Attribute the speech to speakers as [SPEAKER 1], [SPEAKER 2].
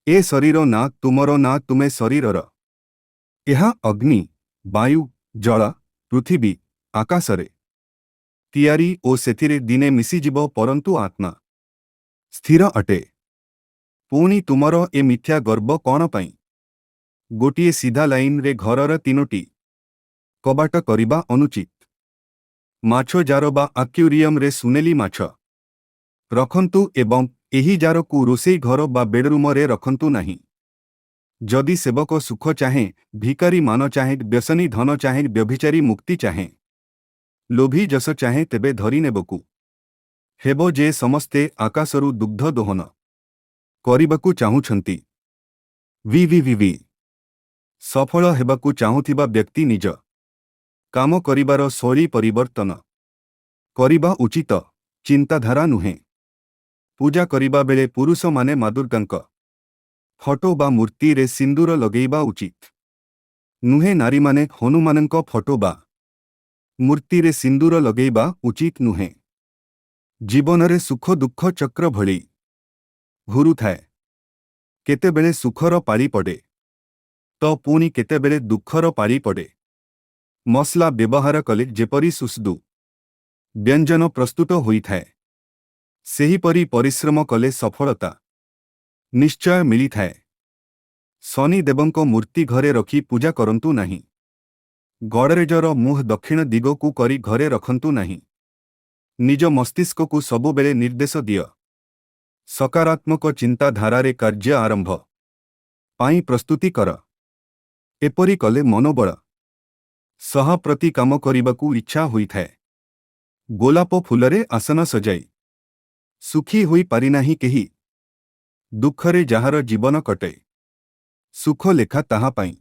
[SPEAKER 1] ଏ ଶରୀର ନା ତୁମର ନା ତୁମେ ଶରୀରର। ଏହା ଅଗ୍ନି, ବାୟୁ, ଜଳ, ପୃଥିବୀ, ଆକାଶରେ ତିଆରି ଓ ସେଥିରେ ଦିନେ ମିଶିଯିବ, ପରନ୍ତୁ ଆତ୍ମା ସ୍ଥିର ଅଟେ। ପୁଣି ତୁମର ଏ ମିଥ୍ୟା ଗର୍ବ କ'ଣ ପାଇଁ? ଗୋଟିଏ ସିଧା ଲାଇନରେ ଘରର ତିନୋଟି କବାଟ କରିବା ଅନୁଚିତ। ମାଛ ଜାର ବା ଆକ୍ୟୁରିୟମରେ ସୁନେଲି ମାଛ ରଖନ୍ତୁ ଏବଂ ଏହି ଜାରକୁ ରୋଷେଇ ଘର ବା ବେଡରୁମରେ ରଖନ୍ତୁ ନାହିଁ। ଯଦି ସେବକ ସୁଖ ଚାହେଁ, ଭିକାରୀ ମାନ ଚାହେଁ, ବ୍ୟସନୀ ଧନ ଚାହେଁ, ବ୍ୟଭିଚାରୀ ମୁକ୍ତି ଚାହେଁ, ଲୋଭୀ ଯଶ ଚାହେଁ, ତେବେ ଧରି ନେବାକୁ ହେବ ଯେ ସମସ୍ତେ ଆକାଶରୁ ଦୁଗ୍ଧ ଦୋହନ କରିବାକୁ ଚାହୁଁଛନ୍ତି। ଭି ଭି ଭି ଭି। ସଫଳ ହେବାକୁ ଚାହୁଁଥିବା ବ୍ୟକ୍ତି ନିଜ କାମ କରିବାର ଶୈଳୀ ପରିବର୍ତ୍ତନ କରିବା ଉଚିତ, ଚିନ୍ତାଧାରା ନୁହେଁ। ପୂଜା କରିବା ବେଳେ ପୁରୁଷମାନେ ମାଦୁର୍ଗାଙ୍କ ଫଟୋ ବା ମୂର୍ତ୍ତିରେ ସିନ୍ଦୁର ଲଗେଇବା ଉଚିତ ନୁହେଁ। ନାରୀମାନେ ହନୁମାନଙ୍କ ଫଟୋ ବା ମୂର୍ତ୍ତିରେ ସିନ୍ଦୁର ଲଗେଇବା ଉଚିତ ନୁହେଁ। ଜୀବନରେ ସୁଖ ଦୁଃଖ ଚକ୍ର ଭଳି ଘୁରୁଥାଏ। କେତେବେଳେ ସୁଖର ପାଳି ପଡ଼େ ତ ପୁଣି କେତେବେଳେ ଦୁଃଖର ପାଳି ପଡ଼େ। ମସଲା ବ୍ୟବହାର କଲେ ଯେପରି ସୁସ୍ୱାଦୁ ବ୍ୟଞ୍ଜନ ପ୍ରସ୍ତୁତ ହୋଇଥାଏ, ସେହିପରି ପରିଶ୍ରମ କଲେ ସଫଳତା ନିଶ୍ଚୟ ମିଳିଥାଏ। ଶନିଦେବଙ୍କ ମୂର୍ତ୍ତି ଘରେ ରଖି ପୂଜା କରନ୍ତୁ ନାହିଁ। ଗଡ଼ରେଜର ମୁହଁ ଦକ୍ଷିଣ ଦିଗକୁ କରି ଘରେ ରଖନ୍ତୁ ନାହିଁ। ନିଜ ମସ୍ତିଷ୍କକୁ ସବୁବେଳେ ନିର୍ଦ୍ଦେଶ ଦିଅ। ସକାରାତ୍ମକ ଚିନ୍ତାଧାରାରେ କାର୍ଯ୍ୟ ଆରମ୍ଭ ପାଇଁ ପ୍ରସ୍ତୁତି କର। ଏପରି କଲେ ମନୋବଳ ସହ ପ୍ରତି କାମ କରିବାକୁ ଇଚ୍ଛା ହୋଇଥାଏ। ଗୋଲାପ ଫୁଲରେ ଆସନ ସଜାଇ ସୁଖୀ ହୋଇ ପାରିନାହିଁ କେହି। ଦୁଃଖରେ ଯାହାର ଜୀବନ କଟେ, ସୁଖ ଲେଖା ତାହା ପାଇଁ।